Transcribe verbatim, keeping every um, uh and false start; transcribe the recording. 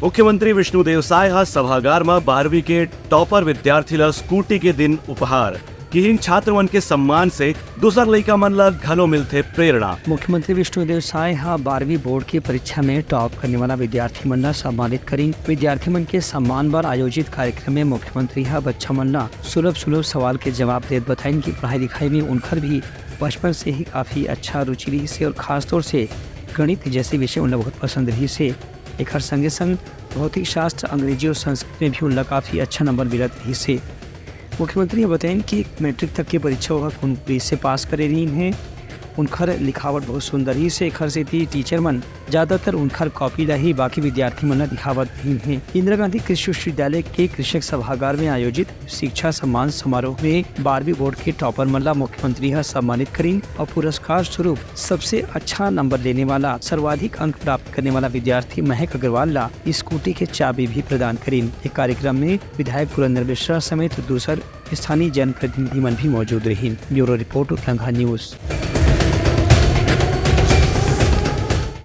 मुख्यमंत्री विष्णुदेव साय ह सभागार म बारहवीं के टॉपर विद्यार्थी ल स्कूटी के दिन उपहार, किहिन छात्र मन के सम्मान से दूसर लइका मन ल घलो मिलथे प्रेरणा। मुख्यमंत्री विष्णुदेव साय ह बारहवीं बोर्ड के परीक्षा में टॉप करने वाला विद्यार्थी मन ल सम्मानित करिन। विद्यार्थी मन के सम्मान बर आयोजित कार्यक्रम में मुख्यमंत्री ह बच्चा मन ल सुलभ सुलभ सवाल के जवाब देत बताइन कि पढ़ाई लिखाई में उनकर भी बचपन से ही काफी अच्छा रुचि रहिस हे और खासतौर से गणित जैसे विषय उन ला बहुत पसंद रहिस हे। एखर संगे संग भौतिक शास्त्र, अंग्रेजी और संस्कृत में भी उन ला काफी अच्छा नंबर मिलत रहिस हे। मुख्यमंत्री ह बताइन कि मैट्रिक तक के परीक्षा ओहा खूब तेजी से पास करे रहिन हे। उनखर लिखावट बहुत सुंदर रहिस हे, एखर सेती टीचर मन ज्यादातर उनखर कॉपी ला ही बाकी विद्यार्थी मन ला दिखावत रहिन हे। इंदिरा गांधी कृषि विश्वविद्यालय के कृषक सभागार में आयोजित शिक्षा सम्मान समारोह में बारहवीं बोर्ड के टॉपर मन ला मुख्यमंत्री ह सम्मानित करिन और पुरस्कार स्वरूप सबसे अच्छा नंबर लेने वाला, सर्वाधिक अंक प्राप्त करने वाला विद्यार्थी महक अग्रवाल ला स्कूटी के चाबी भी प्रदान करिन। ये कार्यक्रम में विधायक पुरंदर मिश्रा समेत दूसर स्थानीय जनप्रतिनिधि मन भी मौजूद रहिन। ब्यूरो रिपोर्ट, उतरंगा न्यूज।